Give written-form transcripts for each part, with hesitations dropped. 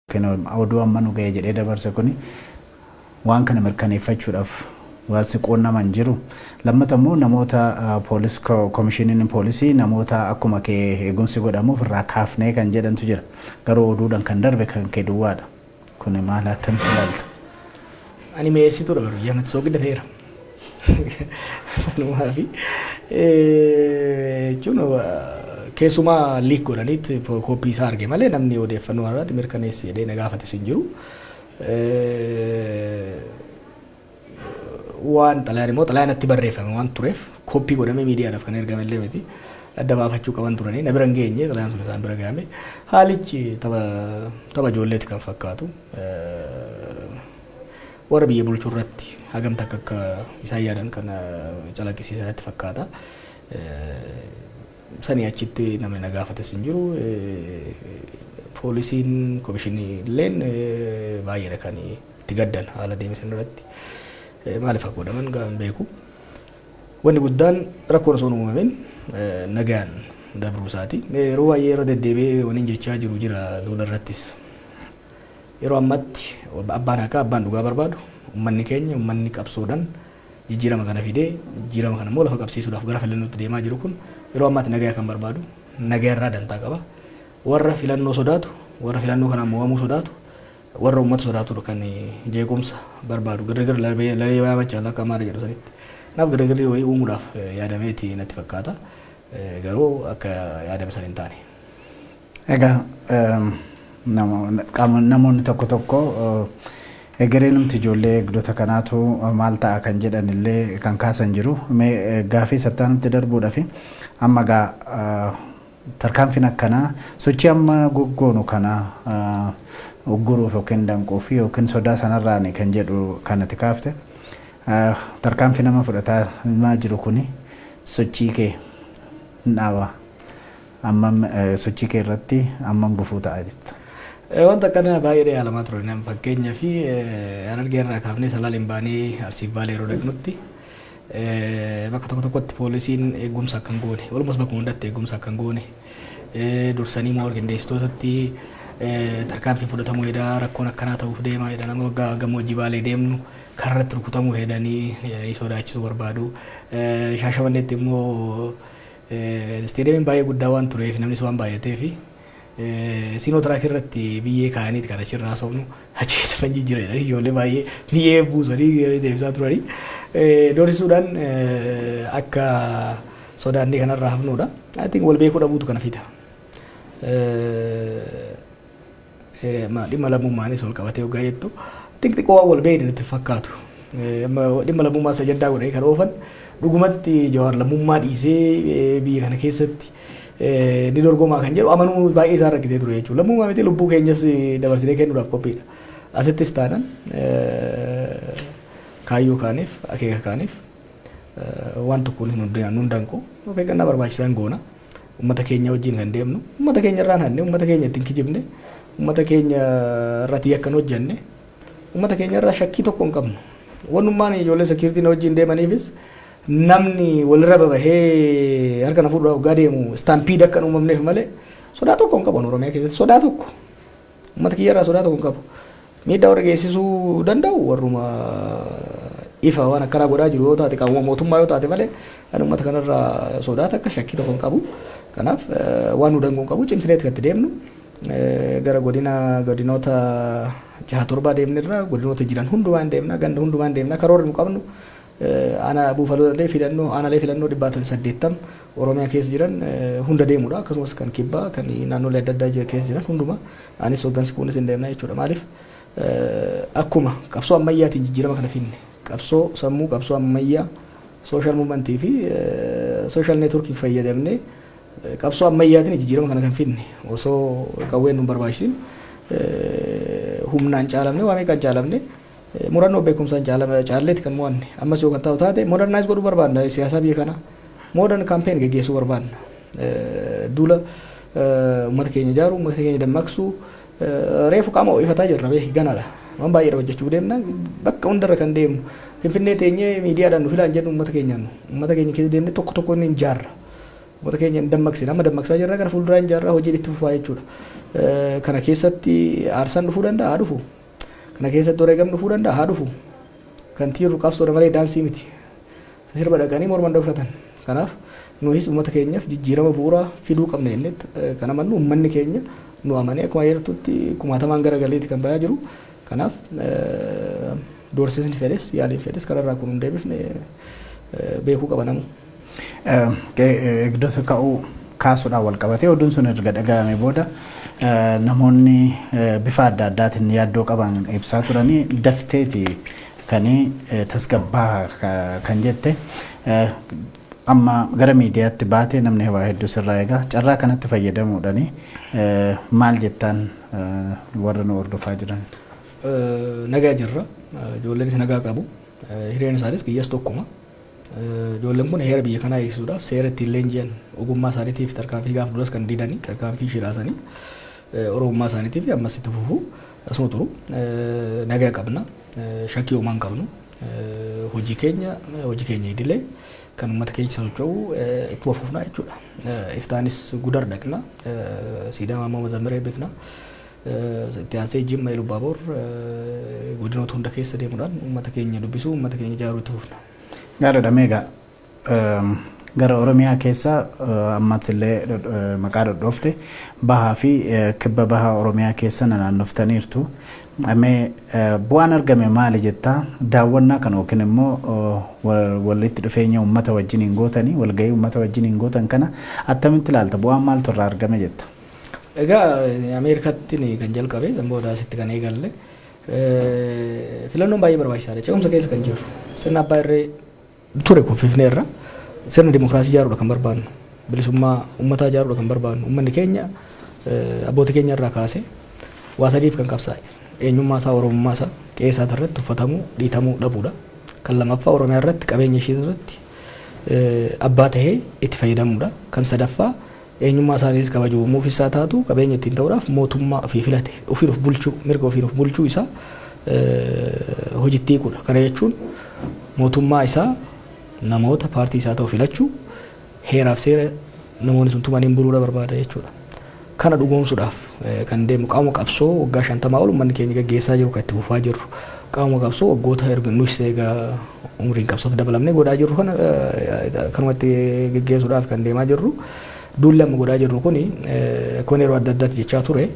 Oduu amma nu ga'e jedhee dabarse kuni waan kana mirkaneeffachuudhaaf waan si quunnaman jiru. Lammata immoo namoota poolis koomishiniin poolisii namoota akkuma kee eegumsi godhamuuf irraa kaafnee kan jedhantu jira. Garuu oduudhaan kan darbe kan kee duwwaadha. Kuni maal attamitti ilaalta? Ani mi'eessituudha garuu biyya kanatti soogidda ta'eera. Sanumaa fi jechuun keessumaa liik godhaniitti kooppii isaa arge malee namni odeeffannoo irratti mirkaneessi jedhee na gaafates hin jiru. Waan xalayaan immoo xalayaan natti barreeffame waan tureef kooppii godhamee miidiyaadhaaf kan ergame illee miti. Adda baafachuu qaban turanii na bira hin geenye, xalayaan sun isaan bira gahame. Haalichi tapha ijoolleeti kan fakkaatu. Warra biyya bulchuu irratti hagam takka akka isaan yaadan kan calaqqisiisanatti fakkaata. Sanii achitti namni na gaafates hin jiru. Poolisiin komishinii illeen baay'eedha kan itti gaddan haala deeme sana irratti. Maaliif akka godhaman hin beeku. Wanni guddaan rakkoon osoo hin uumamin nagaan dabruu isaati. Yeroo baay'ee irra deddeebi'ee waniin jechaa jiru jira duula irrattis. Yeroo ammatti abbaan haqaa, abbaan dhugaa barbaadu, uummanni keenya, uummanni qabsoodhaan jijjiirama kana fidee jijjiirama kana immoo lafa qabsiisuudhaaf gara filannootti deemaa jiru kun yeroo ammaatti nagaa kan barbaadu, nagaa irraa dantaa qaba. Warra filannoo sodaatu, warra filannoo kanaan mo'amuu sodaatu, warra uummata sodaatu kan jeequmsa barbaadu, girgir lalee baay'ee akka maal jedhu sanitti. Kanaaf girgirri wayii uumuudhaaf yaadameeti natti fakkaata. Garuu akka yaadame san hin taane. Egaa namoonni tokko tokko egeree numti ijoollee eegdota kanaatu maal ta'a kan jedhan illee kan kaasan jiru. Mee gaafii sattaanitti darbuudhaaf amma gaa tarkaanfiin akkanaa sochii amma goggoonu kana ugguruuf yookiin danquuf yookiin sodaa sanarraan kan jedhu kanatti kaafte. Tarkaanfii nama fudhataa jiru kuni sochii kee hin dhaaba. Ammam sochii kee irratti ammam gufuu ta'a jetta? Wanta akkana baay'ee yaalamaa ture. Fakkeenyaa fi Harargee irraa kaafnee Salaaleen baanee Arsiif Baalee yeroo dhaqnutti bakka tokko tokkotti poolisiin eegumsa akka hin goone, walumas bakka hundatti eegumsa akka hin goone, dursanii immoo qindeessitootatti tarkaanfii fudhatamuu hedaa, rakkoon akkanaa ta'uuf deema jedha, nama gammoojjii Baalee deemnu karratti rukutamuu hedanii jedhanii sodaachisuu barbaadu. Shaashamanneetti immoo isteediyeemiin baay'ee guddaa waan tureef, namnis waan baay'ateef, siinoo tiraak irratti biyyee kaa'aniiti kan achirraa haasofnu, achi keessa fanjii jira jedhanii ijoollee baay'ee biyyee buusanii deebisaa turanii doorsisuudhaan akka sodaannee kanarraa hafnudha. I think wal beekuu dhabuutu kana fida. Dhimma lammummaanis wal qabatee hoggaa jettu, I think xiqqoo waan wal beekne natti fakkaatu. Dhimma lammummaa sajandaa godhanii kan oofan dhugumatti Jawaar lammummaa dhiisee biyya kana keessatti ni dorgomaa kan jedhu amanuu baay'ee isaan rakkisee ture jechuudha. Lammummaa miti, lubbuu keenyas dabarsinee kennuudhaaf qophiidha. Asittis taanan kaayyoo kaaniif, akeeka kaaniif waan tokkoon hin danqu. Of eeggannaa barbaachisaan goona. Uummata keenya wajjin kan deemnu, uummata keenya irraan hanne, uummata keenya ittiin kijibne, uummata keenya irratti yakkan hojjenne, uummata keenya irraa shakkii tokko hin qabnu. Wannummaan ijoollee sekiuritiin wajjin deemaniifis namni walirra babahee harka na fuudhuudhaaf hoggaa deemu stampede akka hin uumamneef malee sodaa tokko hin qabu. Oromiyaa keessatti sodaa tokko, uummata kiyya irraa sodaa tokko hin qabu. Miidhaa warra geessisuu danda'u warruma ifa waan akkanaa godhaa jiru yoo taate, qaamuma mootummaa yoo taate malee, ani uummata kanarraa sodaa takka, shakkii tokko hin qabu. Kanaaf waan nu danquu hin qabu, cimsineeti kan itti deemnu. Gara godina godinoota jaha torbaa deemnirra, godinoota jiran hundumaa hin deemna, ganda hundumaa hin deemna. Karoorri nu qabnu ana buufatolee filannoo, aanaalee filannoo 180 Oromiyaa keessa jiran hunda deemudha. Akkasumas kan kibbaa, kan naannolee adda addaa keessa jiran hundumaa anis hooggansi kunis hin deemna jechuudha. Maaliif, akkuma qabsoo ammayyaatiin jijjiirama kana finne, qabsoo sammuu, qabsoo ammayyaa, social movementii fi social networkii fayyadamnee qabsoo ammayyaatiin jijjiirama kana kan finne, osoo qawween nu barbaachisin, humnaan caalamne, waa meeqaan caalamne, murannoo beekumsaan caalleeti kan mo'anne. Ammas yoo kan ta'u taate modernize godhuu barbaadna, siyaasa biyya kanaa modern campaign geggeessuu barbaadna, duula uummata keenya ijaaru, uummata keenya dammaqsuu. Reefu qaama ho'ifataa jirra, beeki, ganaadha. Waan baay'eedha hojjechuu deemna. Bakka hundarra kan deemnu, Finfinnee teenyee miidiyaadhaan nu filaan jedhu uummata keenyaan, uummata keenya keessa deemne tokko tokko inni ijaarra. Uummata keenya hin dammaqsine, amma dammaqsaa jirra, gara fuulduraa hin jaarraa, hojiin itti fufaa jechuudha. Kana keessatti aarsaan dhufuu danda'a, haa dhufu. Kana keessatti wareegamni dhufuu danda'a, haa dhufu. Kan tiiru qabsoodha malee daansii miti. Sirba dhaqanii morman dhokfatan. Kanaaf nuyis uummata keenyaaf jijjiirama bu'uuraa fiduu qabna jennee kan amannu, uummanni keenya nu amanee akkuma heertutti kumaatamaan gara galeeti kan bayaa jiru. Kanaaf doorsisni fedhes yaaliin fedhes kanarraa kun hin deebifne beekuu qaba namu. Eegdota ka'uu kaasuudhaan wal qabatee oduun sun erga dhaga'ame booda namoonni bifa adda addaatiin yaaddoo qaban ibsaa turanii, dafteeti kan tasgabbaa kan jette. Amma gara miidiyaatti baatee namni waa hedduu sirraa eega, carraa kanatti fayyadamuudhaan maal jettaan warra nu hordofaa jiran? Nagaa jirra. Ijoolleenis nagaa qabu. Hireen isaanis kiyyas tokkuma. Ijoolleen kun heera biyya kanaa eegsisuudhaaf seera ittiin leenji'an, ogummaa isaaniitiif tarkaanfii gaaf duras kan didanii tarkaanfii shiraasanii, oromummaa isaaniitiif ammas itti fufu asuma turu. Nagaa qabna. Shakkii homaa hin qabnu. Hojii keenya idilee kan uummata keessa socho'u ittuma fufnaa jechuudha. Iftaanis Gudar dhaqna. Siidaa Maammoo Mazammir eebbifna. Itti aansee Jimma, Ilubaaboor, godinoota hunda keessa deemuudhaan uummata keenya dubbisuu, uummata keenya ijaaruu itti fufna. Gaariidha. Meegaa gara Oromiyaa keessa ammas illee maqaa dhodhoofte, bahaa fi kibba bahaa Oromiyaa keessa naannoftaniirtu. Mee bu'aan argame maali jettaa? Daawwannaa kana yookiin immoo walitti dhufeenya uummata wajjin hin gootanii, walgahii uummata wajjin hin gootan kana attamitti ilaalta? Bu'aan maaltu irraa argame jetta? Egaa Ameerikaatti kan jalqabe, booda asitti kan eegalle, filannoon baay'ee barbaachisaadha. Ce'umsa keessa kan jiru sirna abbaa irree ture kuffifneerra, sirna dimokiraasii ijaaruudha kan barbaannu, bilisummaa uummataa ijaaruudha kan barbaannu. Uummanni keenya abboota keenya irraa kaasee waa sadiif kan qabsaa'e: eenyummaa isaa, oromummaa isaa, qe'ee isaa irratti tuffatamuu, dhiitamuu dhabuudha. Kan lamaffaa Oromiyaa irratti qabeenya ishee irratti abbaa tahee itti fayyadamuudha. Kan sadaffaa eenyummaa isaaniis kabajuumuuf isaa taatu qabeenya ittiin ta'uudhaaf mootummaa ofii filate ofiin of bulchuu, mirga ofiin of bulchuu isaa hojiitti hiikuudha. Kana jechuun mootummaa isaa namoota paartii isaa ta'u filachuu, heeraaf seera namoonni sun tumaniin buluudha barbaada jechuudha. Kana dhugoomsuudhaaf kan deemu qaama qabsoo waggaa 50 ol uummanni keenya gaggeessaa jiru kan itti fufaa jirru. Qaama qabsoo waggoota erga nus egaa umriin qabsootti dabalamnee godhaa jirru kana kanumatti gaggeessuudhaaf kan deemaa jirru. Duulli amma godhaa jirru kuni, akkuma yeroo adda addaatti jechaa ture,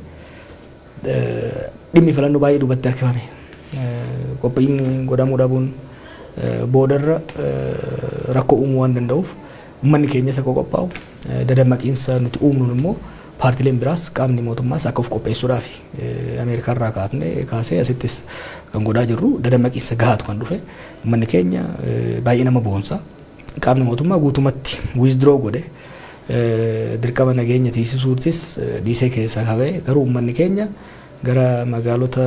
dhimmi filannoo baay'ee duubatti harkifame. Qophiin godhamuu dhabuun boodarra rakkoo uumuu waan danda'uuf uummanni keenyas akka qophaa'u, dadammaqiinsa nuti uumnuun immoo paartileen biraas qaamni mootummaas akka of qopheessuudhaaf Ameerikaarraa kaafne kaasee asittis kan godhaa jirru. Dadammaqiinsa gahaatu kan dhufe, uummanni keenya baay'ee nama boonsa. Qaamni mootummaa guutumatti withdraw godhe, dirqama nageenya tiisisuutis dhiisee keessaa qabee, garuu uummanni keenya gara magaalota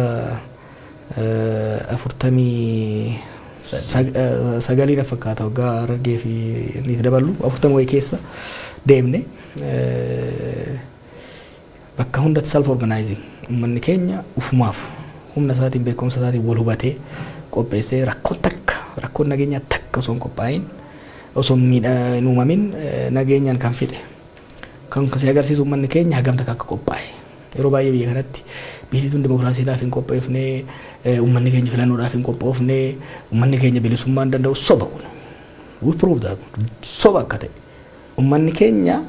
49 na fakkaata, waggaa Harargee fi inni itti daballu 40 wayii keessa deemne, bakka hundatti self organizing, uummanni keenya ufumaaf humna isaatiin, beekumsa isaatiin wal hubatee qopheessee, rakkoon takka, rakkoon nageenyaa takka osoo hin qophaa'in, osoo hin uumamin nageenyaan kan fixe. Kan si agarsiisu uummanni keenya hagam takka akka qophaa'e. Yeroo baay'ee biyya kanatti biyyi tun dimokiraasiidhaaf hin qopheefne, uummanni keenya filannoodhaaf hin qophoofne, uummanni keenya bilisummaa hin danda'u, soba kun. We prove that soba akka ta'e. Uummanni keenya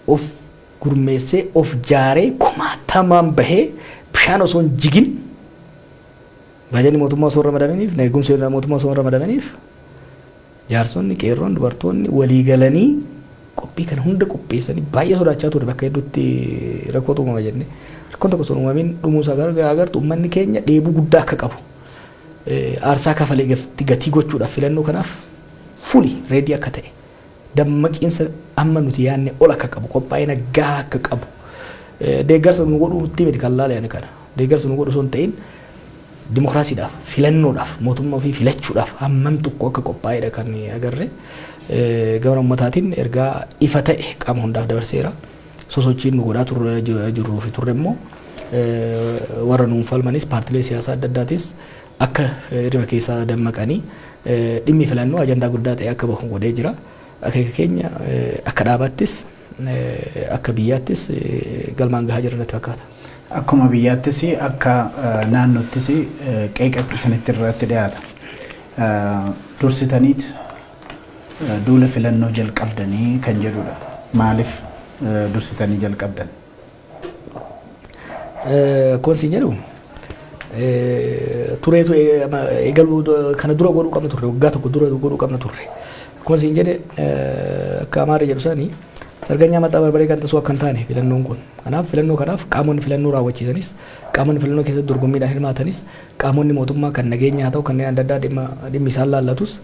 of gurmeessee, of jaaree, kumaatamaan bahee, bishaan osoo hin jigin, baajanni mootummaa osoo hin ramadaminiif, eegumsi mootummaa osoo hin ramadaminiif, jaarsonni, qeerroon, dubartoonni walii galanii qophii kana hunda qopheessanii, baay'ee sodaachaa ture bakka hedduutti rakkootu uumama jenne. Rakkoon tokko osoo hin uumamin dhumuusaa agartu uummanni keenya dheebuu guddaa akka qabu. Aarsaa kafalee gatii gochuudhaaf filannoo kanaaf fully ready akka ta'e, dammaqiinsa amma nuti yaadne ol akka qabu, qophaa'ina gahaa akka qabu. Deeggarsa nu godhuutti miti kan laale kana. Deeggarsa nu godhu osoo hin ta'in dimokiraasiidhaaf, filannoodhaaf, mootummaa ofii filachuudhaaf hammam tokko akka qophaa'edha kan agarre. Gama uummataatiin ergaa ifa ta'e qaama hundaaf dabarseera. Sosochiin nu godhaa turre jirruu fi turre immoo warra nuun falmanis, paartilee siyaasaa adda addaatis akka hirriba keessaa dammaqanii dhimmi filannoo ajandaa guddaa ta'e akka bahu godhee jira. Akeeka keenya akka dhaabaattis akka biyyaattis galmaan gahaa jirra natti fakkaata. Akkuma biyyaattis akka naannoottis qeeqatti isinitti irratti dhiyaata. Dursitaniit duula filannoo jalqabdanii kan jedhudha. Maaliif dursitanii jalqabdan? Kun siin jedhu tureetu eegaluu kana dura godhuu qabna turre, waggaa tokko dura godhuu qabna turre. Akkuma siin jedhe, akka Amaarri jedhu sanii, sarganyaa maxaa barbaree kan tasuu akka hin taane filannoon kun. Kanaaf filannoo kanaaf qaamonni filannoo raawwachiisanis, qaamonni filannoo keessatti dorgommiidhaan hirmaatanis, qaamonni mootummaa kan nageenya haa ta'u kanneen adda addaa dhimma dhimmi isaan laallatus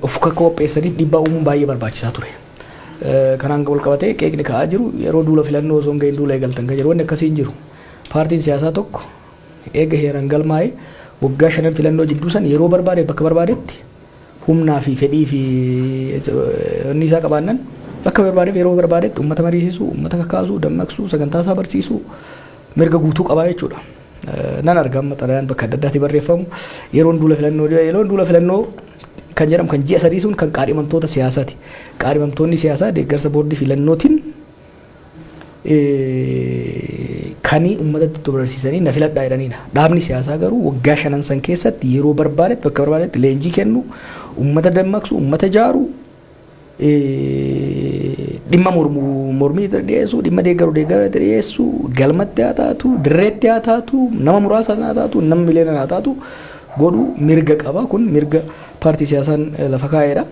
of akka qopheessaniif dhiibbaa uumuun baay'ee barbaachisaa ture. Kanaan wal qabatee qeeqni ka'aa jiru yeroo duula filannoo osoo hin gahin duula eegaltan kan jedhu, wanni akkasii hin jiru. Paartiin siyaasaa tokko eega heeraan galmaa'ee waggaa 5 filannoo jidduu san yeroo barbaade bakka barbaadetti humnaa fi fedhii fi inni isaa qabaannan bakka barbaadeef yeroo barbaadetti uummata mariisisuu, uummata kakaasuu, dammaqsuu, sagantaa isaa barsiisuu mirga guutuu qabaa jechuudha. Nan arga amma xalayaan bakka adda addaatti barreeffamu yeroon duula filannoo, yeroon duula filannoo kan jedhamu kan ji'a 3 sun kan qaadhimamtoota siyaasaati. Qaadhimamtoonni siyaasaa deeggarsa boordii filannootiin kanii uummatatti barsiisanii na filadhaa jedhaniidha. Dhaabni siyaasaa garuu waggaa 5 san keessatti yeroo barbaadetti bakka barbaadetti leenjii kennu, uummata dammaqsu, uummata jaaru, dhimma mormii dhiyeessu, dhimma deeggaru deeggara dhiyeessu, galmatti haa taatu, dirreetti haa taatu, nama muraasa haa taatu, nama miliyoona haa taatu godhuu mirga qaba. Kun mirga paartii siyaasaan lafa kaa'eedha.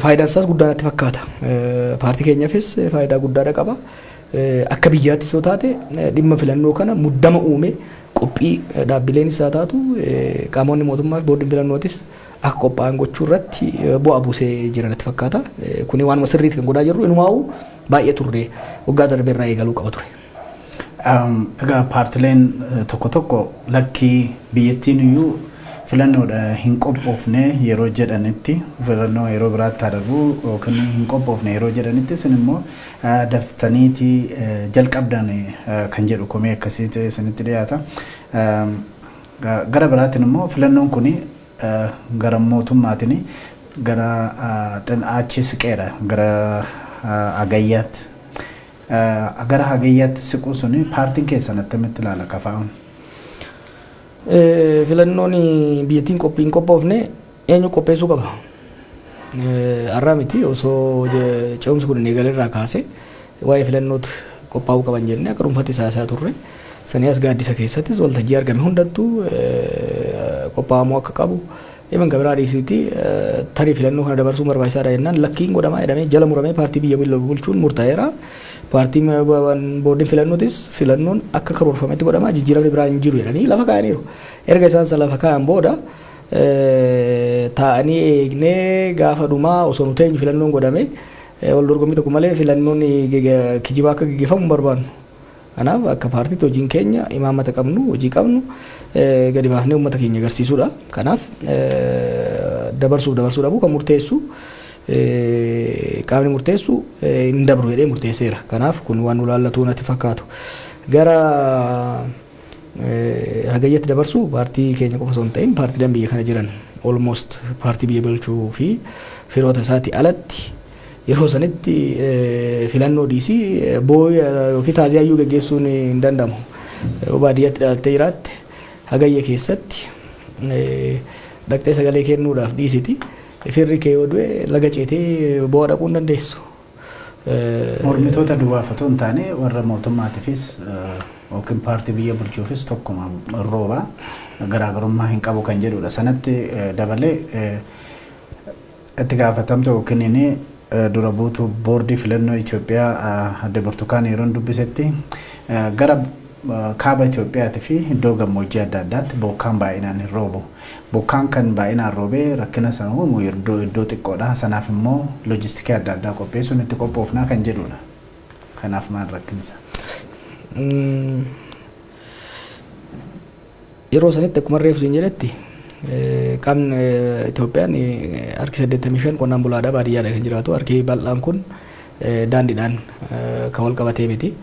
Faayidaan isaas guddaa natti fakkaata. Paartii keenyaafis faayidaa guddaadha qaba. Akka biyyaattis yoo taate dhimma filannoo kana muddama uume qophii dhaabbileen isaa taatu qaamonni mootummaa fi boordiin filannootis akka qophaa'an gochuu irratti bu'aa buusee jira natti fakkaata. Kuni waanuma sirriitti kan godhaa jirru, inumaa'uu baay'ee turre, waggaa darbe irraa eegaluu qaba ture. Egaa paartileen tokko tokko lakkii, biyyattiin iyyuu filannoodha hin qophoofne yeroo jedhanitti, filannoo yeroo biraatti haa darbu yookiin hin qophoofne yeroo jedhanitti, isin immoo daftaniiti jalqabdan kan jedhu komee akkasiitti isinitti dhiyaata. Gara biraatiin immoo filannoon kun gara mootummaatiin gara achi siqeera, gara Hagayyaatti. Gara Hagayyaatti siquu suni paartiin keessan attamitti ilaala kafaa'uun? Filannoon biyyattiin qophii hin qophoofne eenyu qopheessuu qaba? Har'aa miti, osoo ce'umsi kun hin eegalin irraa kaasee waa'ee filannootti qophaa'uu qaban jennee akka dhuunfaatti siyaasaa turre. Sanii as gaaddisa keessattis waltajjii argame hundattuu qophaa'amuu akka qabu. Dhiban biraa dhiisuuti, tarii filannoo kana dabarsuun barbaachisaadha jennaan lakkiin godhamaa jedhamee jala muramee paartii biyya bulchuun murtaa'eera. Paartiin boordiin filannootis filannoon akka karoorfametti godhamaa, jijjiiramni biraa hin jiru jedhanii lafa kaa'aniiru. Erga isaan sana lafa kaa'an booda taa'anii eegnee gaafa dhumaa osoo nu teenyu filannoon godhame wal dorgommii tokko malee filannoon kijibaa akka gaggeeffamu hin barbaannu. Kanaaf akka paartiitti hojiin keenya imaammata qabnu, hojii qabnu gadi baafnee uummata keenya agarsiisuudha. Kanaaf dabarsuuf dabarsuu dhabuu kan murteessu qaamni murteessu hin dabru jedhee murteesseera. Kanaaf kun waan nu laallatu natti fakkaatu. Gara Hagayyatti dabarsuu paartii keenya qofa osoo hin ta'in paartiileen biyya kana jiran almost paartii biyya bulchuu fi firoota isaatii alatti yeroo sanitti filannoo dhiisii boo'ii yookiin taaziyaa gaggeessuun hin danda'amu. Yoo baadiyyaatti dhalattee jiraatte Hagayya keessatti dhaqxee sagalee kennuudhaaf dhiisiti. Firri kee yoo du'e laga ceetee bu'aa dhaquu hin dandeessu. Mormitoota duwwaaf otoo hin taane warra mootummaatiifis yookiin paartii biyya bulchuufis tokkuma rooba, garaagarummaa hin qabu kan jedhudha. Sanatti dabalee itti gaafatamtu yookiin inni dura buutuu boordii filannoo Itoophiyaa adde Burtukaan yeroo dubbisetti gara kaaba Itoophiyaatii fi iddoo gammoojjii adda addaatti bokkaan baay'inaan hin roobu. Bokkaan kan baay'inaan roobee rakkina sana uumu iddoo xiqqoodha. Sanaaf immoo loojistikii adda addaa qopheessuun itti qophoofnaa kan jedhudha. Kanaaf maal rakkinisa? Yeroo sanitti akkuma reefu siin jedhetti qaamni Itoophiyaan harki 85 qonnaan bulaadha, baadiyyaadha kan jiraatu, harki bal'aan kun daandiidhaan kan wal qabatee miti.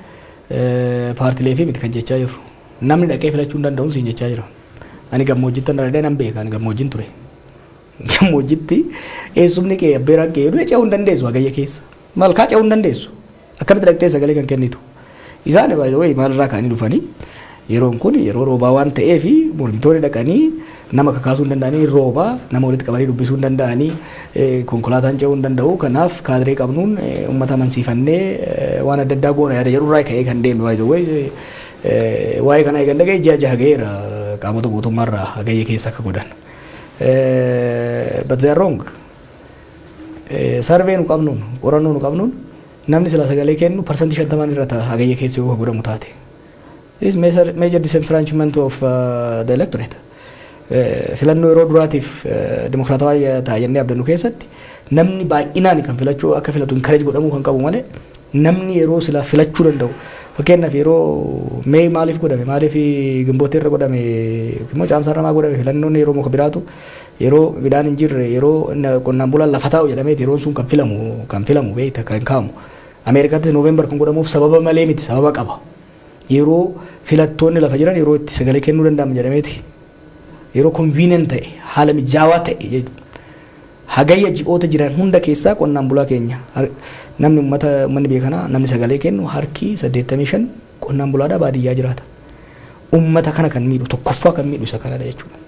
Paartilee fi miti kan jechaa jiru. Namni dhaqee filachuu hin danda'u siin jechaa jira. Ani gammoojjitti dhaladhee nan beeka, ani gammoojjiin ture. Gammoojjitti eessumni kee abbeeraan kee du'e ce'uu hin dandeessu hagayya keessa. Malkaa ce'uu hin dandeessu. Akkamitti dhaqxee sagalee kan kennitu? Isaan baay'ee maalirraa ka'anii dhufanii yeroon kun yeroo roobaa waan ta'eef mormitoonni dhaqanii nama kakaasuu hin danda'anii, roobaa nama walitti qabanii dubbisuu hin danda'anii, konkolaataan ce'uu hin danda'u. Kanaaf kaadiree qabnuun uummata amansiifannee waan adda addaa goona yaada jedhurraa ka'ee kan deeme. Baay'ee waa'ee kana eegan dhaga'e ji'a 6 ga'eera qaamota mootummaarraa hagayya keessa akka godhan. But they are wrong. Survey nu qabnuun, qorannoo nu qabnuun, namni sila sagalee kennu 50% irra ta'a hagayya keessa yoo godhamu taate. This major, major disenfranchisement of the electorate. Filannoo yeroo duraatiif dimokiraatawaa ta'a jennee abdannu keessatti namni baay'inaan kan filachuu akka filatu encourage godhamuu kan qabu malee, namni yeroo sila filachuu danda'u, fakkeenyaaf yeroo Mee maaliif godhame, maaliif Gimbootii irra godhame, immoo Caamsaa irra maa godhame? Filannoon yeroo muka biraatu, yeroo midhaan hin jirre, yeroo qonnaan bulaan lafa taa'u jedhameeti yeroon sun kan filamu beekta kan kaa'amu. Ameerikaattis November kan godhamuuf sababa malee miti, sababa qaba. Yeroo filattoonni lafa jiran, yeroo itti sagalee kennuu danda'amu jedhameeti. Yeroo convenient ta'e, haala mijaawaa ta'e. Hagayya ji'oota jiran hunda keessaa qonnaan bulaa keenya, namni uummata, uummanni biyya kanaa, namni sagalee kennu harki 85 qonnaan bulaadhaa baadiyyaa jiraata. Uummata kana kan miidhu, tokkoffaa kan miidhu isa kanadha jechuudha.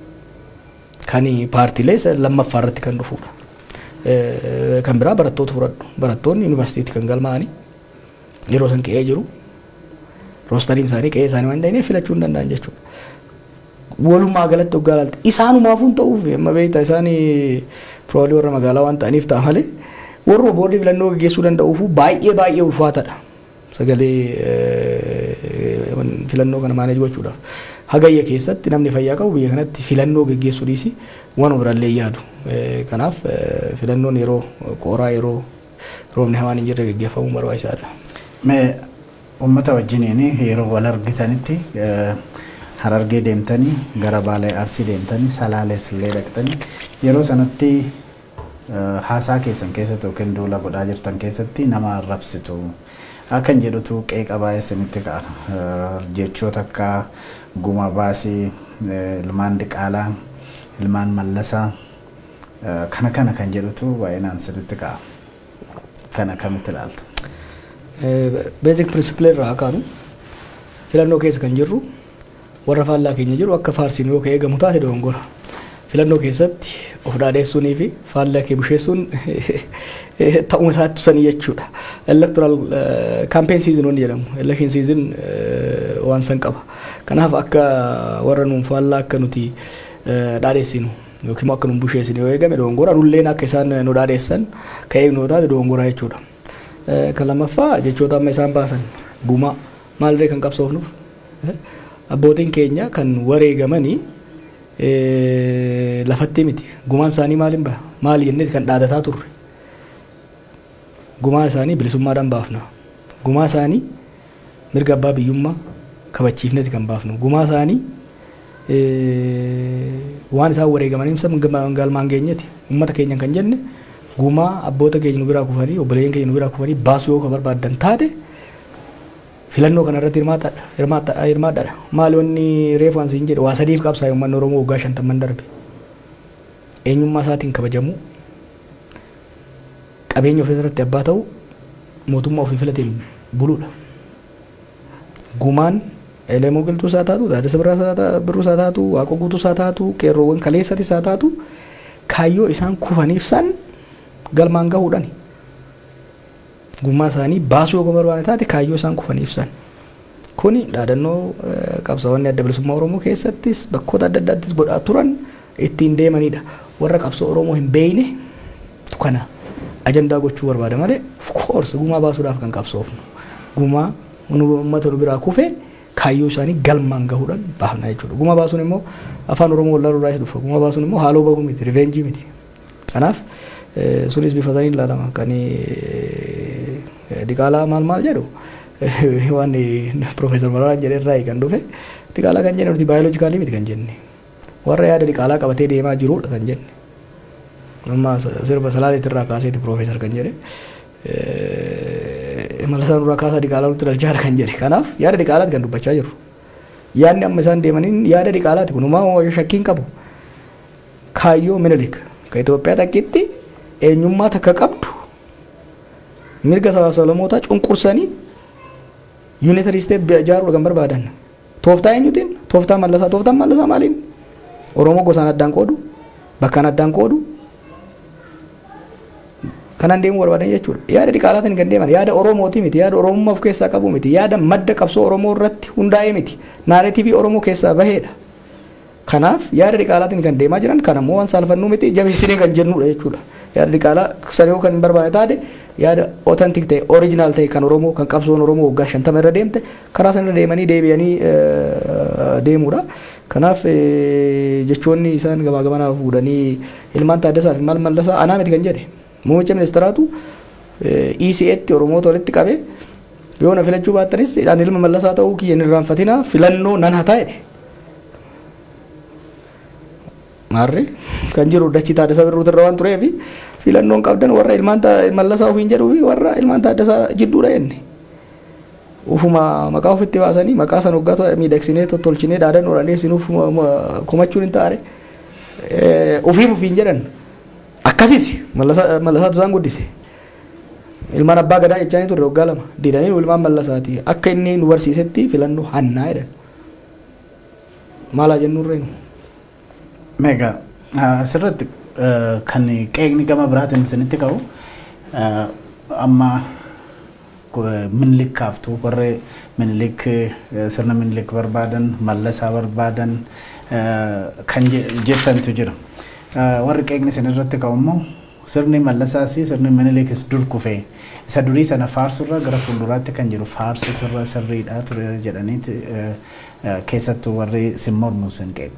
Kan paartiilee lammaffaa irratti kan dhufudha. Kan biraa barattoota fudhadhu. Barattoonni yuunivarsiitiitti kan galmaa'anii yeroo san qe'ee jiru. Rosteriin isaanii qe'ee isaanii waan hin dandeenyeef filachuu hin danda'an jechuudha. Walumaa galatti hoggaa ilaalte isaanumaafuu hin ta'uuf, amma beektaa, isaan probably warra magaalaa waan ta'aniif ta'a malee, warra boordii filannoo gaggeessuu danda'uufu baay'ee baay'ee ulfaataadha. Sagalee filannoo kana manage gochuudhaaf. Hagayya keessatti namni fayyaa qabu biyya kanatti filannoo gaggeessuu dhiisi waan biraallee yaadu. Kanaaf filannoon yeroo qoraa, yeroo roobni hamaan hin jirre gaggeeffamuun barbaachisaadha. Mee uummata wajjiniin yeroo wal argitanitti, Harargee deemtanii, gara Baalee Arsii deemtanii, Salaalees illee dhaqxanii, yeroo sanatti haasaa keessan keessatti yookiin duula godhaa jirtan keessatti nama arrabsitu. Akkan jedhutu qeeqa baay'ee isinitti ka'a. Jechoota akka guma baasii, ilmaan diqaalaa, ilmaan mallasaa, kana kana kan jedhutu baay'inaan isinitti ka'a. Kana akkamitti ilaalta? Basic principle irraa kaanu, filannoo keessa kan jirru warra faallaa keenya jiru akka faarsiin yoo ka'ee eegamu taate dogongora. Filannoo keessatti of dhaadheessuunii fi faallaa kee busheessuun ta'uma isaatti sanii jechuudha. Electoral campaign season wanni jedhamu, election season waan san qaba. Kanaaf akka warra nuun faallaa akka nuti dhaadheessinu yookiin immoo akka nuun busheessinu yoo eegame dogongora. Nulleen akka isaan nu dhaadheessan ka eegnu taate dogongora jechuudha. Kan lammaffaa, jechoota amma isaan baasan, gumaa maalirree kan qabsoofnuuf, abbootiin keenya kan wareegamanii lafatti miti. Gumaan isaanii maaliin baha, maali jennee kan dhaadataa turre? Gumaa isaanii bilisummaadhaan baafna. Gumaa isaanii mirga abbaa biyyummaa kabachiifneeti kan baafnu. Gumaa isaanii waan isaan wareegamanii galmaan geenyeeti. Uummata keenya kan jenne, gumaa abboota keenya nu biraa kufanii, obboleeyyan keenya nu biraa kufanii baasuu yoo kan barbaaddan taate, filannoo kana irratti hirmaadhaadha. Maali wanni reefu an siin jedhe? Waa sadiif qabsaa'e uummanni Oromoo waggaa 50n darbe. Eenyummaa isaatiin kabajamuu, qabeenya ofii irratti abbaa ta'u, mootummaa ofii filateen buluudha. Gumaan Elemoo Qilxuu isaa taatu, Taaddasa Birruu isaa taatu, Waaqoo Guutuu isaa taatu, qeerroowwan kaleessati isaa taatu, kaayyoo isaan kufaniif san galmaan gahuudhaani. Gumaa isaanii baasuu yoo barbaade taate, kaayyoo isaan kufaniif san. Kuni dhaadannoo qabsaa'onni Adda Bilisummaa Oromoo keessattis bakkoota adda addaattis godhaa turan ittiin deemanidha. Warra qabsoo Oromoo hin beekne kana ajandaa gochuu barbaada malee, of course gumaa baasuudhaaf kan qabsoofnu. Gumaa uummata nu biraa kufe kaayyoo isaanii galmaan gahuudhaan baafna jechuudha. Gumaa baasuun immoo afaan Oromoo wallaaluu irraa dhufa. Gumaa baasuun immoo haaloo bahuu miti, revenge miti. Kanaaf sunis bifa saniin ilaalama. Kan diqaalaa maal maal jedhu, waan Profeesar Mararaan jedhe irraa kan dhufe. Diqaalaa kan jenne nuti biologically miti kan jenne. Warra yaada diqaalaa qabatee deemaa jirudha kan jenne. Amma sirba Salaaleetti irraa kaaseeti Profeesar kan jedhe. Mala isaan irraa kaasaa diqaalaa nutti dhalchaadha kan jedhe. Kanaaf yaada diqaalaati kan dubbachaa jirru. Yaadni amma isaan deemaniin yaada diqaalaati, kunumaa shakkiin qabu. Kaayyoo Minilik, Ka Itoophiyaa takkitti eenyummaa takka qabdu mirga sabaaf sablammootaa cunqursanii unitary state ijaaruudha kan barbaadan. Tooftaa eenyutiin? Tooftaa Mallasaa. Tooftaan Mallasaa maaliin? Oromoo gosaan addaan qoodu, bakkaan addaan qoodu, kanaan deemuu barbaadan jechuudha. Yaada diqaalaatiin kan deeman yaada Oromooti miti, yaada Oromummaa of keessaa qabu miti, yaada madda qabsoo Oromoo irratti hundaa'ee miti, narrative Oromoo keessaa baheedha. Kanaaf yaada diqaalaatiin kan deemaa jiran kan ammoo waan saalfannuu miti, jabeessinee kan jennudha jechuudha. Yaada diqaalaa sana yoo kan hin barbaanne taate, yaada authentic ta'e, original ta'e, kan Oromoo, kan qabsoon Oromoo waggaa 50 irra deemte, karaa sana irra deemanii deebi'anii deemuudha. Kanaaf jechoonni isaan gamaa gamanaa fuudhanii ilmaan Taaddasaa fi maal Mallasaa anaa miti kan jedhe. Muummicha ministeeraatu ECAtti Oromoota walitti qabee, yoo na filachuu baattanis ani ilma Mallasaa ta'uu kiyya hin irraanfatinaa, filannoo nan hataa jedhe. Maarree kan jiru dachii Taaddasaa Birruutu irra waan tureef, filannoon qabdan warra ilmaan Mallasaa ofiin jedhuu fi warra ilmaan Taaddasaa jidduudha jenne. Ufuma maqaa ofitti baasanii maqaa san waggaa miidhagsinee tottolchinee dhaadannoodhaan dhiyeessinuuf komachuun hin taane, ofiif ofiin jedhan. Akkasiis Mallasaatu isaan guddise. Ilmaan abbaa gadaa jechaanii turre waggaa 2 didanii, ilmaan Mallasaati, akka inni nu barsiisetti filannoo hannaa jedhan. Maalaa jennuurree nu. Meegaa asirratti kan qeeqni gama biraatiin isinitti ka'u, amma Minilik kaaftu, warri Minilik, sirna Minilik barbaadan, Mallasaa barbaadan kan jettantu jira. Warri qeeqni isin irratti ka'u immoo sirni Mallasaas sirni Minilikis dur kufee, isa durii sana faarsurra gara fuulduraatti kan jiru faarsuturra sirriidha ture jedhaniiti keessattuu warri sin mormu sin qeequ.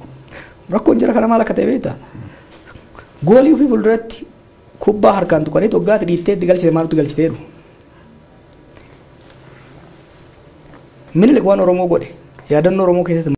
Rakkoon jira kana maal akka ta'e beektaa? Goolii ofii fuulduratti kubbaa harkaan tuqanii waggaatti dhiittee itti galchite, maaltu galchiteeru? Minilik waan Oromoo godhe yaadannoo Oromoo keessatti